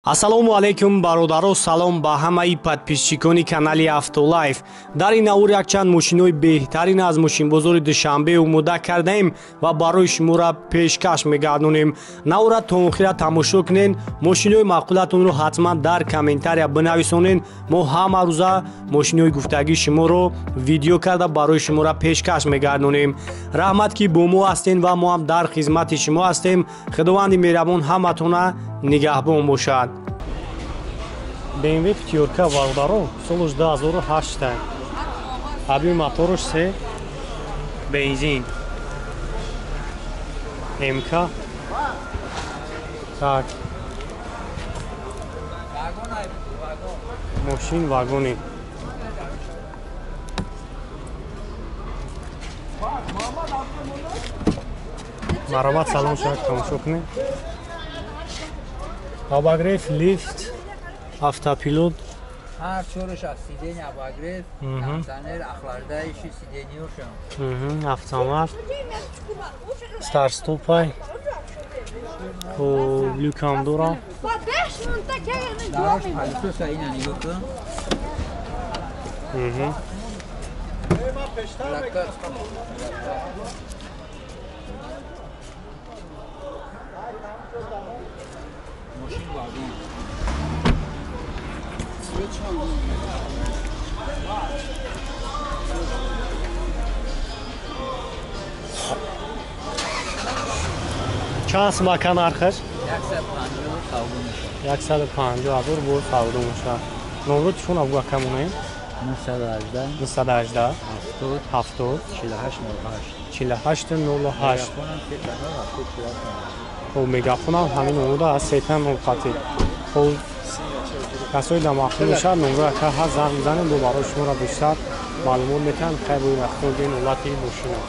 Ассалому алайкум бародаро, салом ба ҳамаи подписчикони канали Автолайф. Дар ин навор якчанд мошинҳои беҳтарин аз мошинбозори Душанбе омода кардаем ва барои шуморо пешкаш мегардонем. Навора то охира тамошо кунед, мошинҳои маъқулатонро ҳатман дар комментария бинависонед. Мо ҳама рӯза мошинҳои гуфтагии шуморо видео карда барои шуморо пешкаш мегардонем. Раҳмат ки бо мо ҳастен ва мо ҳам дар хизмати шумо ҳастем. Худованди меҳрабон ҳаматона нигаҳбон бошад. BMW пятёрка бародаро, солаш 2008. Объём мотораш 3, бензин. МК. Так. Мошин вагони. Маромат салон шак тамошо кунед. Обогрев, лифт, автопилот. Ҳар чораш аз сиденья обогрев, кондиционер, охлаждающий сиденьёшам. Автомат. Старт-стопай. Хоб, люкам дора. Дараш палитоса ина нигоҳ кун. Мошин вагон. Чанд сум ака нархаш? 150 савдо мешавад. 150 ҳазор бо савдо мешавад. Номро телефон абу ака монем? 918 918 70 70 48 08 48 08. Хоб, мегафонам ҳамин номуда аз сетан номқатӣ. Хоб, касои дар маъқул мешавад, номро ака ҳар занг мезанем, бо барои шуморо бештар маълумот метиҳанд. Хайр, бо ин ҳолати мошина.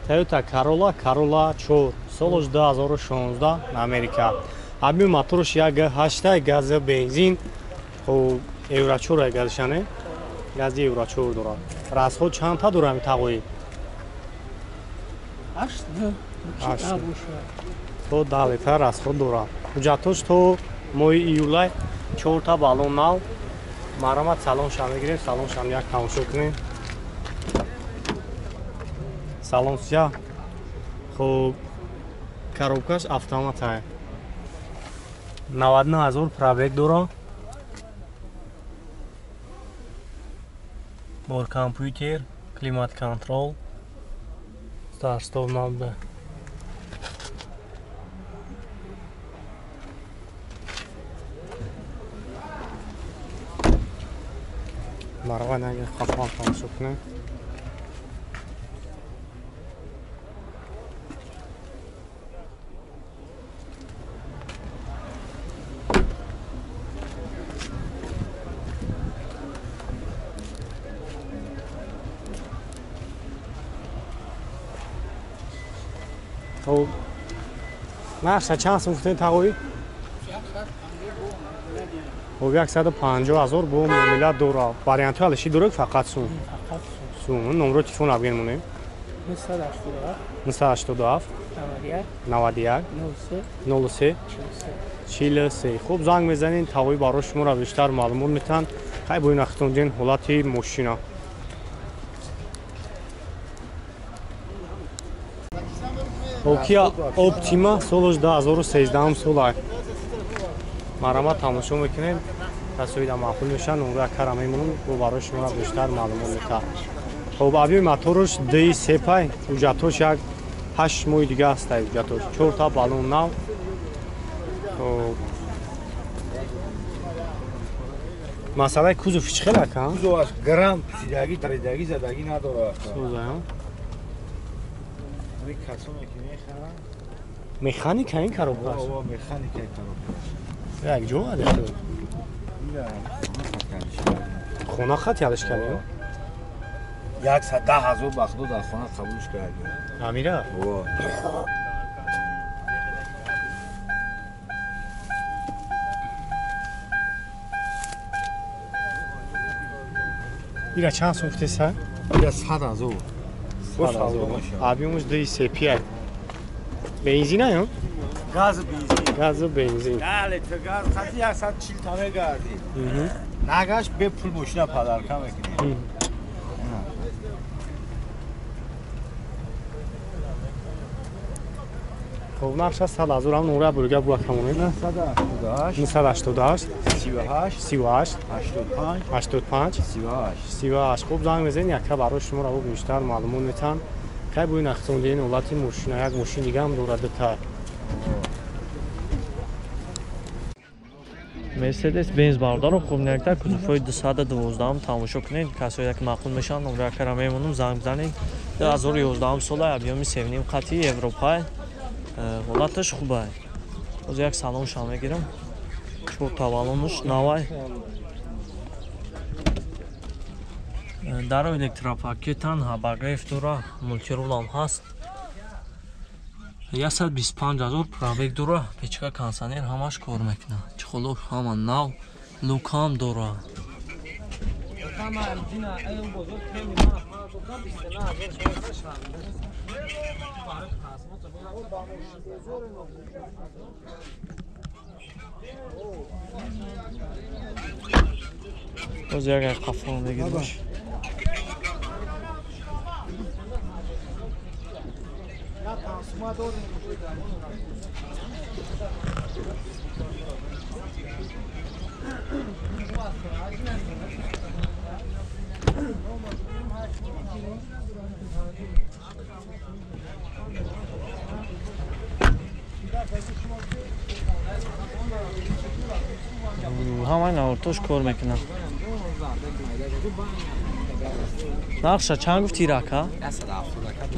Toyota Corolla, Corolla 4, солаш 2016, Америка. Объём мотораш 1.8, гази бензин, хоб, Евро 4 газишане, гази Евро 4 дорад. Расход чандта дорад ҳамин тағоӣ? 8. То 10 литр расход дорад. Ҳуҷҷатош то моҳи июлай, 4та баллон нав. Марамат салоншам мегирем, салоншам як тамошо кунем. Салон сия. Хоб, коробкаш автомат ай. 99 ҳазор пробег дорад. Бор компютер, климат контрол, старт-стоп набуда. Марва нага қапон тамошо кунем. Хоб, нархша чанд сум гуфтем тағоӣ? Хоб, 150 ҳазор бо муомила дора. Вариантҳои алиши дорад фақат сум. Сум. Номро телефон абген монем. 987 91 03 43. Хоб, занг мезанед, тағоӣ барои шуморо бештар маълумот метиҳанд. Хай, бо ин ахтон дин ҳолати мошина. Kia Optima, солаш 2013 сола. Марамат тамошо мекунем. Касои дар маъқул мешаванд, номро акара мемонам, бо барои шуморо бештар маълумот метиҳад. Хоб, объёми мотораш D3 пай, ҳуҷҷатош як 8 моҳи дига ҳаста ҳуҷҷатош. 4та баллон нав. Хоб, масъалаи кузов чӣ хел ака? Кузоваш грам пӯшидагӣ, даридагӣ, задагӣ надорад. Соза. Касоне ки мехаранд. Механика ин коробкаш? О, механика ин коробкаш. Як ҷо алиш кард? Хона хати алиш кардем? 110 ҳазор ба худо дар хона қабулш кардем. Амира? О. Ира чанд сум гуфтеса? Ира 100 ҳазор. Объёмаш 2,35. Бензин ё? Газ бензин. Газ бензин. 10 литр газ қати 140 та мегардӣ. Нагаш бе пул мошина падарка мекунӣ. Хуб, нархаш 100 ҳазор ҳам нура бурга була камонед. 988 988 38 38 85 85 38 38. Хуб, занг мезанед, яка барои шумо раво бештар маълумот метан. Кай буи нахтондиен ҳолати мошина, як мошин дига ҳам дорад дута. Мерседес Бенз бародаро, хуб някта кузовҳои 212 тамошо кунед. Касое ки маъқул мешаванд, номра кара мемонам, занг бизанед. 2011 сола объёми 7.5 қати Европа. Ҳолаташ хубай. Боз як салоншам мегирам. Чор тавалонуш навай. Даро электропакетан, обогрев дора, мультирулам ҳаст. 125 ҳазор пробег дора, печка кондиционер ҳамаш кор мекунад. Чехолош ҳама нав, лукам дора. Боз як қафон мегирмаш. Ҳамаи навортош кор мекунад. Нархша чанд гуфти рака?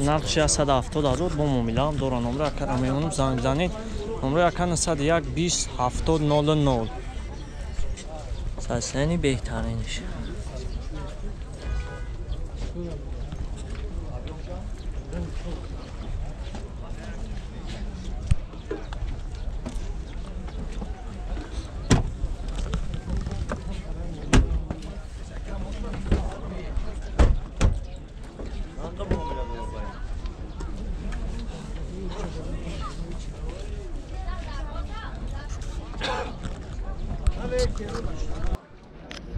Нархш 170 ҳазор бо муомилаам дора. Номра акара мемонам, занг бизанед. Номраи ака 901 20 70 00. Сасени беҳтаринш.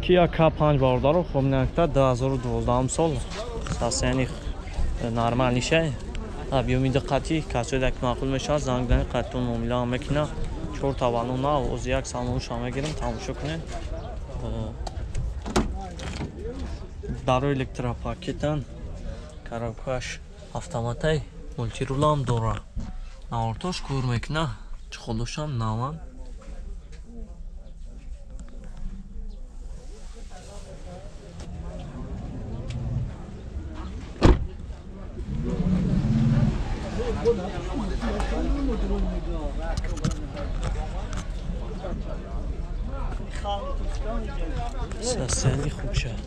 Kia K5 бародаро, хуб някта 2012 сол сасени нормалниша. Объёми диққати касое ки маъқул мешавад, занг бизанед, қаттон муомила ҳам мекунад. Чор таваллон нав, оз як салонша мегирам, тамошо кунед. Дарои электропакетан, коробкаш автоматай, мультирулам дора. Навортош кор мекунад, чехолошам наванд. Сасени хуб шад.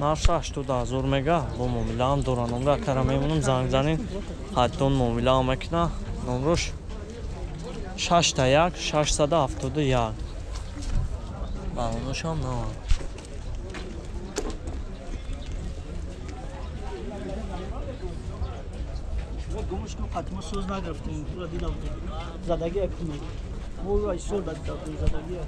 Нархша 80 ҳазор мега, бо муомилаам дора. Номра акара мемонам, занг бизанед, ҳаттон муомилаам мекунад. Номрош 61 671. Балоношам наванд. Гумушку қатма соз нагирифтем, тура дидам. Задаги якунем. Мо ай сол дад задаги.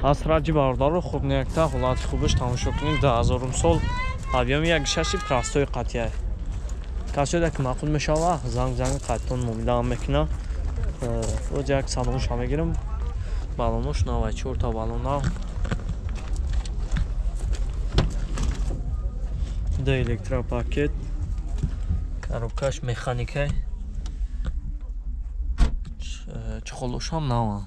Асраҷи бародаро, хуб неякта ҳолати хубаш тамошо кунед. 2000 сол объёми 1.6 простои қатъия. Касое ки маъқул мешава, занг занг қаттон муомилаам мекунад. Боз як салонша мегирам. Балонош 94 та балон нав. Ду электропакет. Коробкаш механикай. Чехолошам наванд.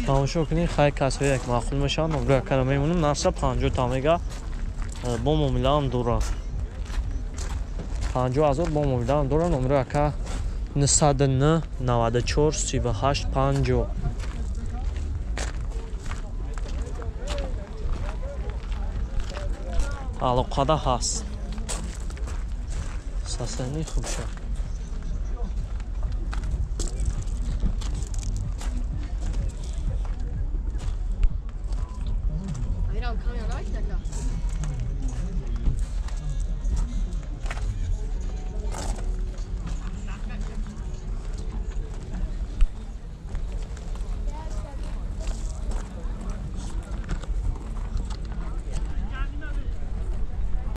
Тамошо кунед, хай касҳое як маъқул мешаванд, номро якара мемонам, нархша 50 та мега, бо муомилаам дорам. 50 ҳазор бо муомилаам дорам, номро яка 909 94 38 50. Алоқада ҳаст. Сасани хуб шуд.